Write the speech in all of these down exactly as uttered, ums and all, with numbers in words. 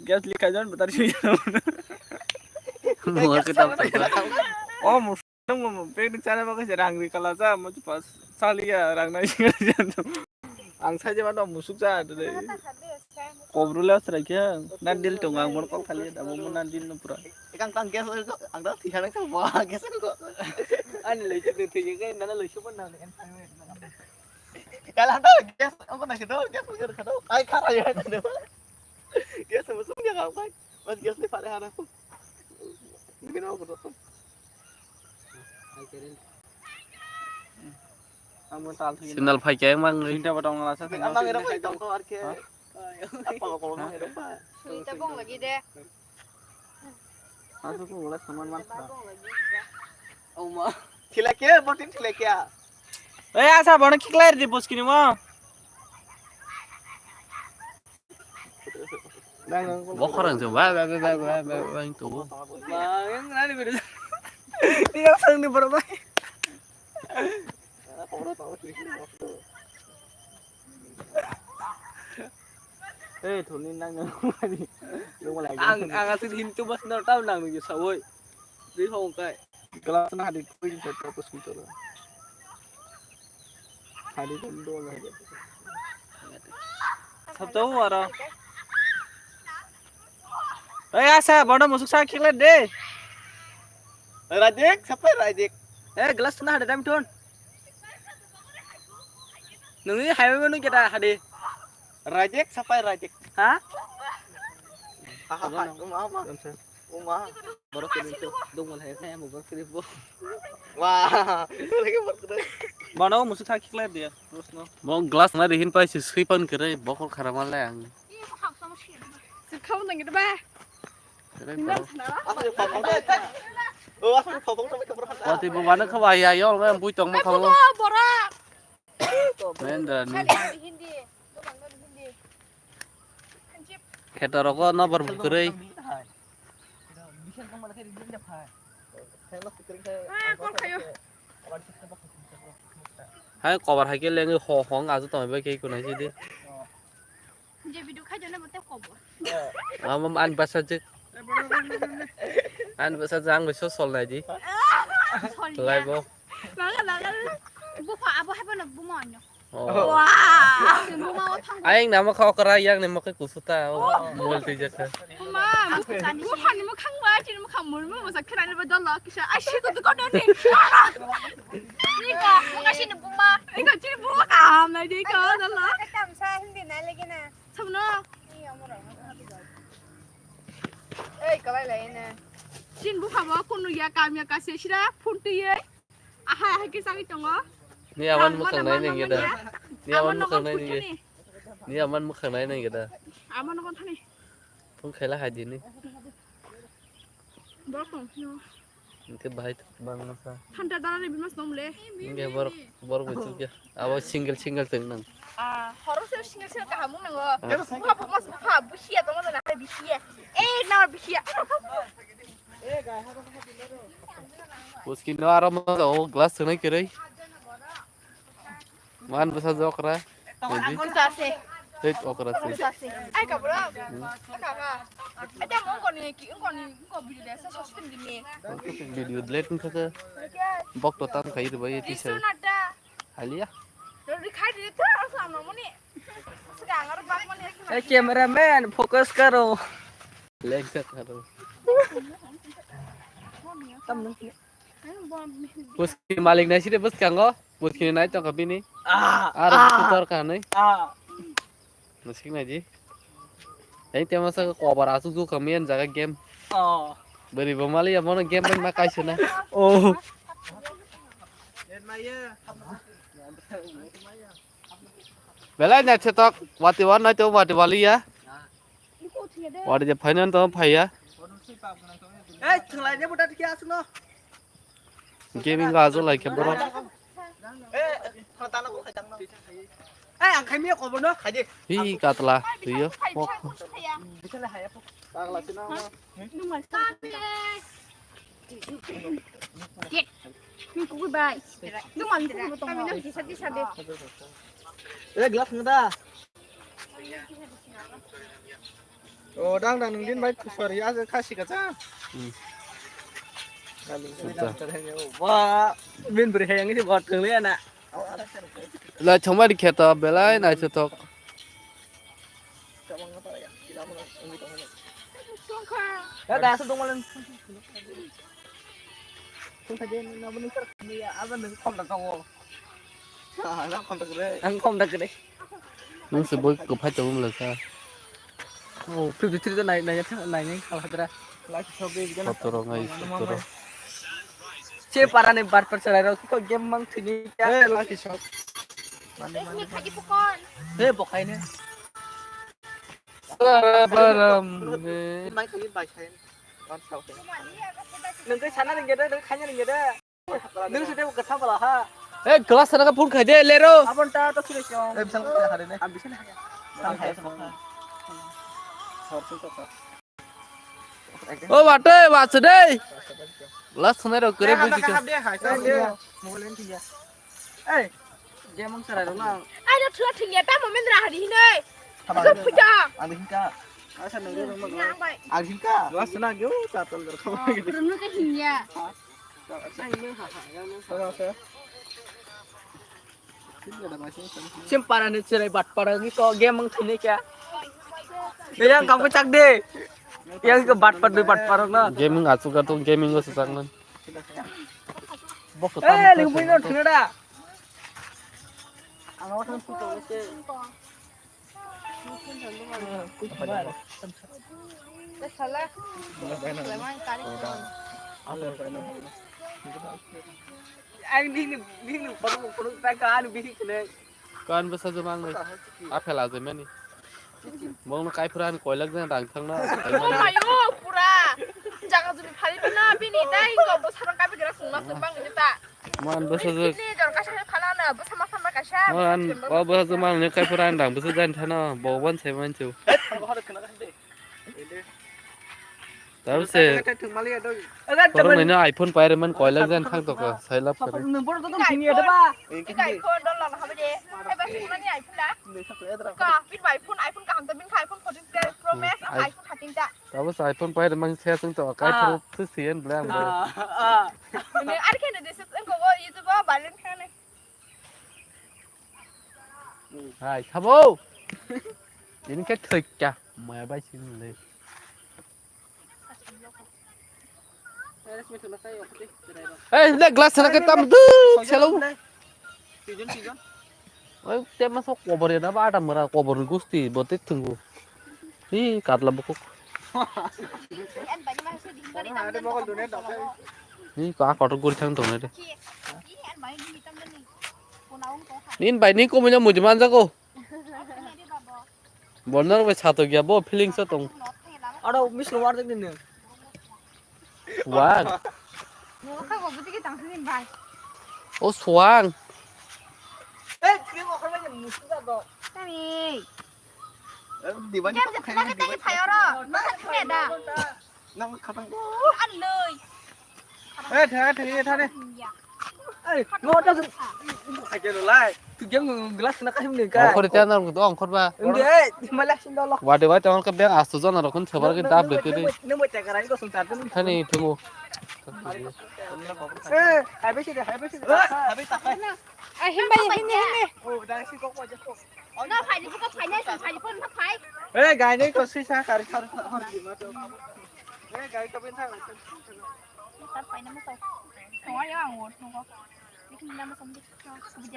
Gas leak kaijon betar sui. Mor ke tam tam. Oh, mo picnic sana bagai se rang ri kala sa mo pas salia rang nai. Ang saja mana musuk sa tu deh. Kobru le asra kya? Nan deal tong ang mon kok kali da mo nan deal no pura. Kang kang gas ang da tiha nang sa mo gas ko. Ani le tu tu ye kai nana le shu pon na. Kala da gas ang ko na ke do gas ko ka do. Ai kha ya. Gas mo sum ya ka kai. Mas gas ni pare hara ko. Ni na ko do. Signal phai khe mang ni. Sinta batong la sa. Ang nang era pai tong ko ar khe. Apa ko mang era pa. Suita bong lagi de. Asu ko wala saman man. Oma. Thila khe, botin thila khe. Ei asa bono khiklai di bos kini mo. Bokhorang se ba ba ba ba ba ba ba to. Ba yang nani bedo. Iya sang ni bro bai. Eh, thoni nang nang mani. Ang ang asin hintu bas na tau nang ni sawoi. Ri hong kai. Glass na hadi koi ni sa tapos kunto. Hadi kondo na hadi. Sabta hu ara. Ei asa bono musuk sa khikle de. Rajik, sapai Rajik. Eh, glass na hadi dam thon. Nungni hai manu kita hadi. Rajik, sapai Rajik. Ha? Hahaha, uma apa? Uma. Borok kiri tu dong mal hai hai mo borok kiri bo. Wah, lagi borok kiri. Mano musu thak khlai dia, terus no. Mo glass na rihin pai si sui pan kere bokol khara mal lai ang. Sikau nang itu ba. Kere ko. Apa yang popong tu? Oh, apa yang popong tu? Wati bo mana khawa ya yo ngai bui tong ma khawa. Borok. Mendra ni. Hindi. Kheto rogo nobor bukrui. Hai kobar hai ke lengwi ho hong ajo tongwi bai khe kunai sidi. Je video khai jana bote kobo. Amo an basa je. An basa je ang biso sol nai di. Sol ya. Lai bo. Laga laga. Bupha abo hai bono buma onyo. Oh. Wah. Buma o thang. Ayang nama kha okra yang ni mokai kusuta. Oh, mol tui jaka. Buma. Bupha ni mokhang ba chini mokhang mul mo sa khira ni ba dolo kisa. Ai si ko ko ni. Ni ka, mo ka sini buma. Ni ka chini buma ka ham nai di ka dolo. Tamsa hindi na lagi na. Sabno. Ei, kalai lai ne. Chin bupha bo kunu ya kam ya ka se sira phun twi ye. Aha, aha ke sagi tongo. Ni awan mukhang nai nang geda. Ni awan mukhang nai nang geda. Ni aman mukhang nai nang geda. Aman kon thani. Phun khaila hai dini. Bor tong. Hingke bahai bangma sa. Thanda dana ni bimas nom le. Hingke bor, bor buchuk ya. Abo single, single tong nang. Ah, horo se single, single kaham nang o. Ah. Buha bumas buha busia tong na hai bisia. Eh, na bisia. Puskin no aro mo o glass thwnai kwrwi. Man bwsa jokra. Bwsa se. Hei okra se. Bwsa se. Ai ka bro. Ka ka. Ada mo ko ni ki ko ni ko video de sa sa stin di ni. Video delete wngkha khe. Bok to tam khai rwbai tisa. Isu na da. Haliya. Ri khai di to sa mo ni. Sa ga ngar bak mo ni. Hey cameraman, focus karo. Lengsa karo. Tam nang. Bwskini malik nai side bwskango, bwskini nai tongkha bini. Ah, aro ah, bwswk torkha hinwi. Ah. Mwswk nai di. Ei, tei masa kobar aswk jukha miyan jaga game. Oh. Bwrwi bo maliya bono game bai ma kaisa na. Oh. Belai na chetok, wati wan nai to wati waliya. Wari je phainan to phaiya. Ei, thwlai de buta tikhe aswkno. Gaming ga ajo lai khe borok. Ei, ang khaimiya kobo no khaidi. Hi katla tuyo. Pok. Ni kuku bai. Ni man kuku tong. Kami nang disa disa de. Eh, glass ngada. O dang dang nung din bai kusori aja khasi kacha. Hmm. Sudah. Wah, min beri hayang ini buat kalian nak. Lai chongmari kheto belai naithothok. Dada, asal dong malan. Tungkha je nabo nung sar kami ya, abo nung khom da tongo. Ah, na khom da kre. Ang khom da kre. Nung se boi kwphai tongo mla sa. Oh, fifty three to nai nai nai nai khala hadra. Laki sobe bigan. Sotoro ngai sotoro. Che para ni bar par chara ro ko game mang thini. Eh, laki sok. Mane mane. He bokai ne. Sarabaram ne. Mai kali bai khai. Nung ke sana ringgit de, nung khanya ringgit de. Nung sede ke sabala ha. Eh, glass sana ka phun khai de lero. Abon ta to sire chong. Eh, bisal khai hari ne. Am bisal khai. Bisal khai. Sor sing to. O bate, bate de. Glass sana ro kere. Eh, buji hap ke. De, hai, hai, de. Mobile ni ya. Ei, game ang sarai rok na. Ai, no thua thing ya, tamo men ra hari hinoi. Tamo. Gak puja. Ang hinka. Asa nang rong mag. Nang bai. Ang hinka. Gua senang yo, tatol gor kau. Kurun ka hin ya. Asa ini ha ha, yang ini ha. Asa. Sim para ni cherai bat para ni ko game ang thini kya. Yang kamu cak de. Yang ke bat par de bat para na. Gaming achu ka tu gaming ko sesang nan. Eh, lingpui no thunada. Ang awat ang puto se. Sala. Ang bini bini photo photo ta ka anu bini kene. Kan bwsa jemang ni. Apel ajai mani. Bongno kaiphuru ani koilak jani rang thangna. Ayo pura. Jaga juni phari bina bini dai ko bwsa rang kabi gra sungma sung bang ni ta. Man bwsa je. Bini jor kaisa phala na bwsa ma sama kaisa. Man o bwsa je man ni kaiphuru ani rang bwsa jani thana boban sai manchu. Tabse. Borok naino iPhone pairemani koilak jan thang toko, sailap kari. Nung borok joto thini ya deba. Ika iPhone dol lama habai de. Ai ba sumani iPhone da. Ka, bin ba iPhone, iPhone kaham to bin ka iPhone fourteen Pro Max, iPhone thirteen ta. Tabse iPhone pairemani saya sung to, kai pro tu sian blang bro. Ini ari kene desa engko YouTube ba balen kene. Hai, sabo. Ini ke thik kya? Maya bai sini le. Eh, le glass sana ke tam du, selo. Oi, te masa kobor ya, ba ada mera kobor gusti, bote tunggu. Hi, katla bukuk. Hi, ka kotor guri thang tong de. Nin bai ni ko muja muja man jago. Borno bai sato gya bo feeling sa tong. Aro mis lo war de ni. Wah. Nokha go butiki tang sini bai. O suang. Eh, tini mo khana ni musu da do. Tani. Eh, diwan. Jam jam khana ke tani phayoro. Nokha khana da. Nang khatang. Aloi. Eh, thang thang thang. Eh, no ta. Aja lo lai. Tu game glass na kahim ni ka. Ongkhor ta na do ongkhor ba. Inde, mala sin do lo. Wade wai tong ka beng astu jona rokon sebar ke dab de te. Nang bai ta karai ko sun ta. Thani thungu. Eh, hai bai si de, hai bai si de. Hai bai ta. Ah, him bai, him ni, him ni. Oh, dai si kok wajah kok. No, phai ni, buka phai ni, phai ni, phai ni, phai. Eh, gai ni ko si sa kari kari kari di ma to. Eh, gai ka bin thang. Tar phai na mo to. Thong ya ang wo, thong ko. Ikhni na mo som di.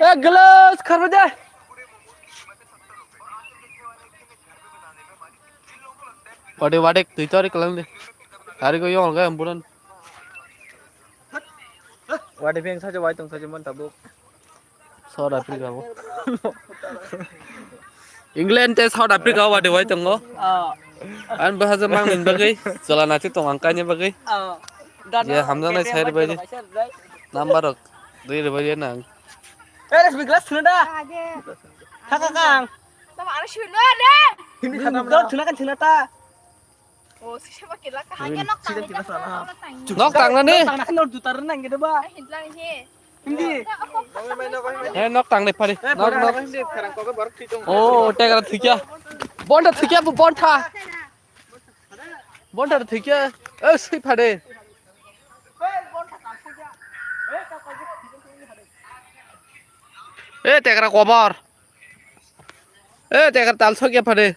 Eh, glass kharba de. Wade wade twi tori kalang de. Hari ko yong ga amburan. Wade peng saja wai tong saja man tabuk. South Africa bo. England te South Africa wade wai tongo. Ah. An bahaja mang min bagwi, chala nati tong ang kanya bagwi. Ah. Ye hamjang nai sai bai. Number rok dui rok bai nang. Eh, glass thuna da. Kha kha kang. Tama aro shui no ne. Hindi kha. Thuna kan thuna ta. Nok tang nani? Tang nang nor juta rw nang gede ba. Hindi. He nok tang de phari. Nok nok. Oh, tegra thikya. Bonta thikya bu bonta. Bonthar thikya, eh, swi phade. Eh, tekra kobor. Eh, tekra tal sokya phade.